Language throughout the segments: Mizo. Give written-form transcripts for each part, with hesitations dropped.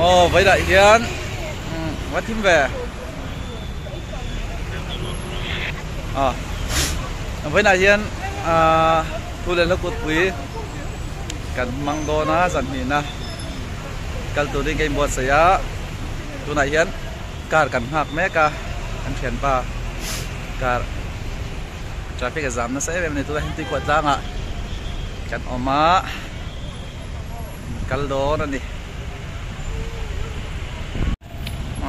Aw vawilah hian va thim ve a vawilah hian ahh thu leh hla kutpui kan hmang dawn a zan hnihna kal turin ka inbuatsaih a tunah hian car kan nghak mek a kan thianpa car traffic a zam nasa em em a ni tunah hian tuikhuah tlangah kan awm a. Kal dawn a ni.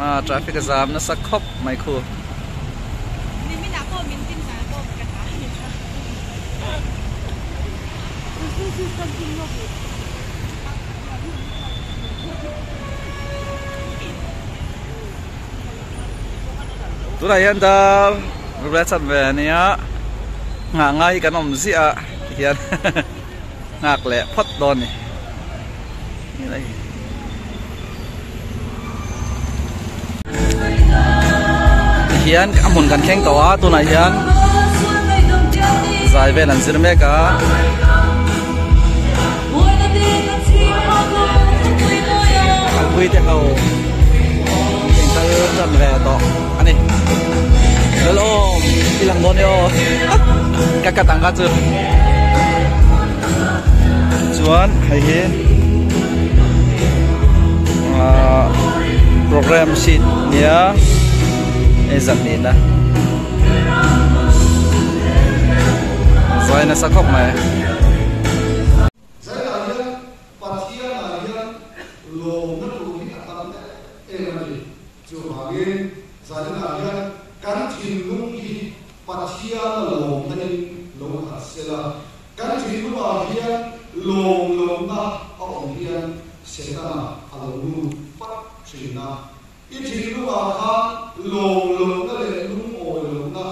Ah traffic a zam nasa khawp mai khu. Tunah hian dar ruk chanve a nia nghah ngai hi kan awm ziah a tihian. Nghak leh phawt dawn ni. Tihian a hmun kan thleng tawh a tunah hian zai vel an zir mek a. Kalpui te ho in kal tan ve tawh a ni. Lal awm i lang dawn e aw ka cut ang kha chu. Chuan hei hi ahh program sheet nia hei zan nihna zai nasa khawp mai. Zaiah hian Pathianah hian lawmna tur hi a tam em em a ni. Chuvangin zaninah hian kan thinlung hi Pathiana lawmna in lo khat sela, kan thinlungah hian lawm lohna a awm hian Setana a lo lut pat thin a. I thinlungah khan lawm lohna leh lungawi lohna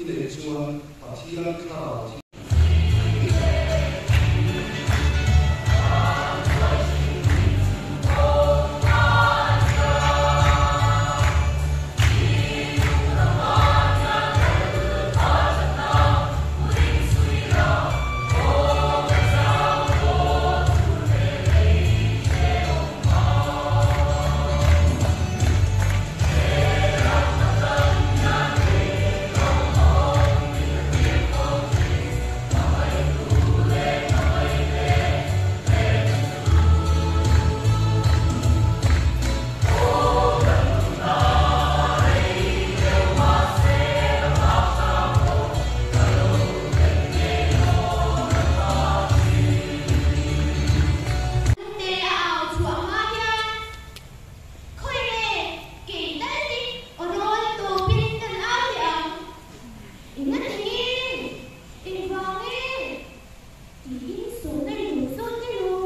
i neih chuan Pathian thlarau thi. Te a au chhuah hma hian khawi nge kei tal hi aw rawl tawpin kan au teh ang. Eng a ti nge? Engvang nge? Tiin sawmna ri lo zawt te ru.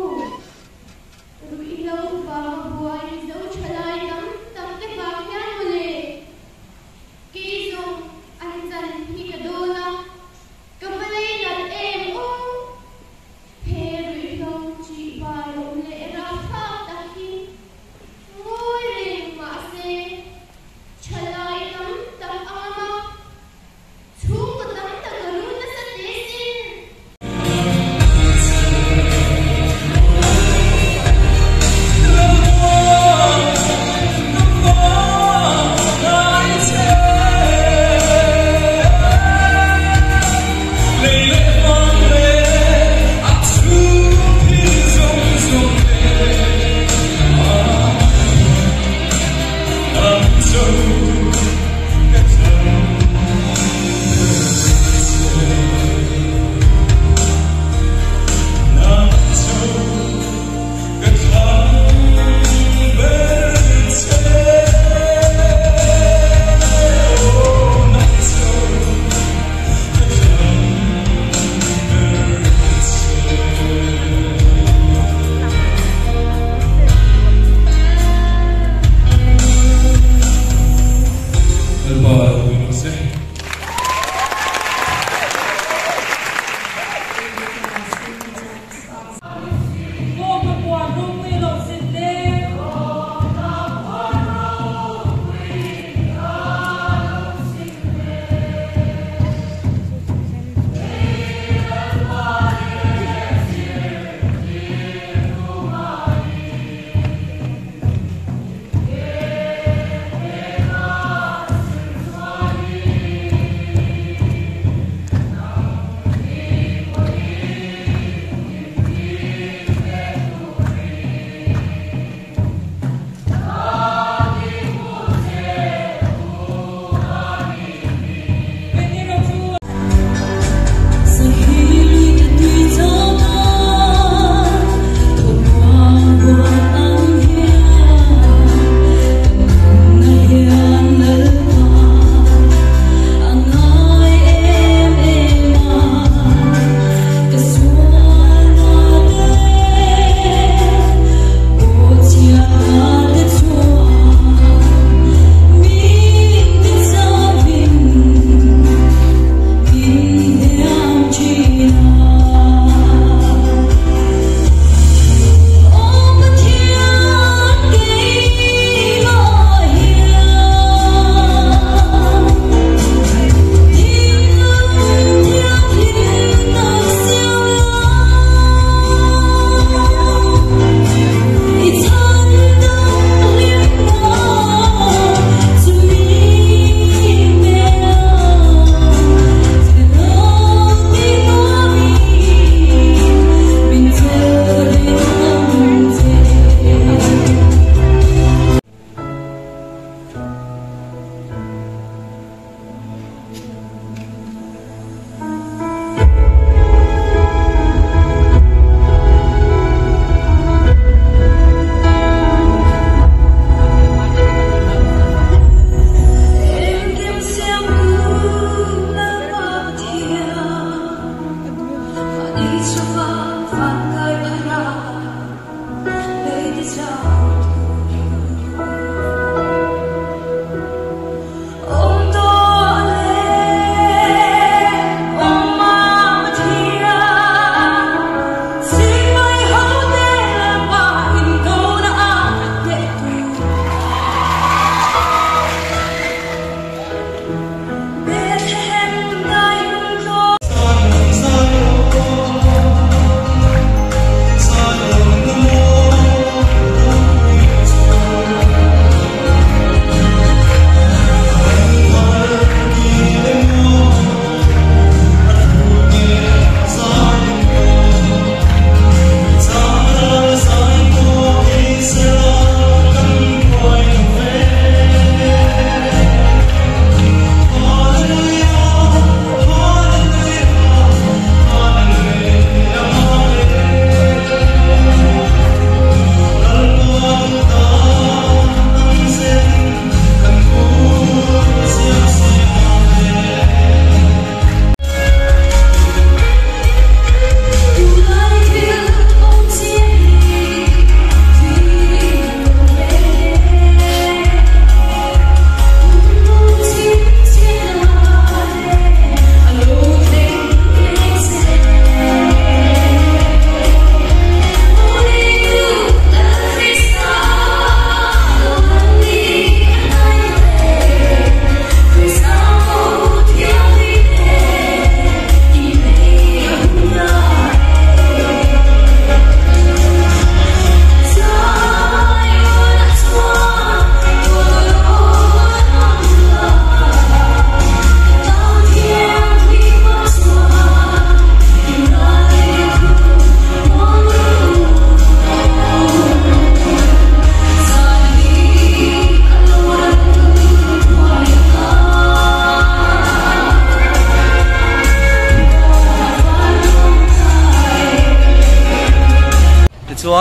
Ruihhlo vanga buai Mizo thalai tam tak te vang hian mawle. Kei zawng an chan hi ka dawn a, ka va lei nat em aw. He ruihhlo chih bai awm leh rapthlak tak hi ngawi reng mahse thalai tam tak a ngam a, chhungkaw tam tak a run nasa hle sin.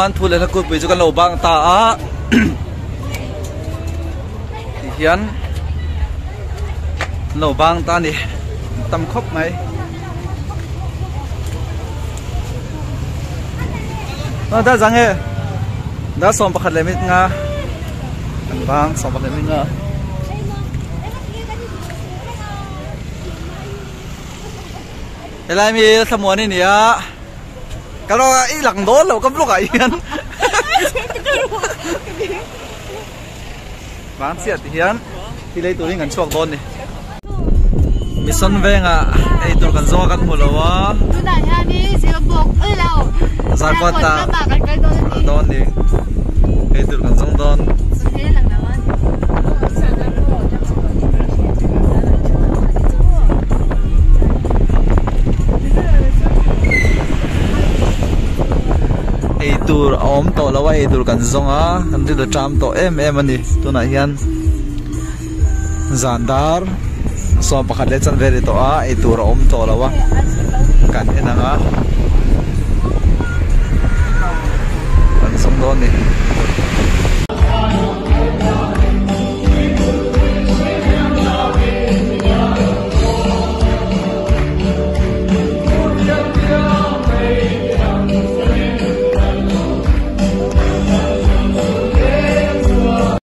Chuan thu leh hla kutpui chu kan lo bang ta a ti hian an lo bang ta a ni tam khawp mai. Dar zang e dar 15:05 kan bang 15:05. Helai mi thlamuan i ni a. Ka lo i lang dawn lo ka vlog ah hian Vang chiah ti hian ti lei turin kan chhuak dawn ni. Mission vengah ei tur kan zawng a kan hmu lo a. Tunah hian i zirlawk ul lo. Zarkawt ah kan kal dawn ni. Ei tur kan zawng dawn. Eitur a awm tawh lo a eitur kan zawng a kan rilru ṭam tawh em em a ni tunah hian zan dar 11 leh chanve ri tawh a eitur a awm tawh lo a kan en ang a kan zawng dawn a ni.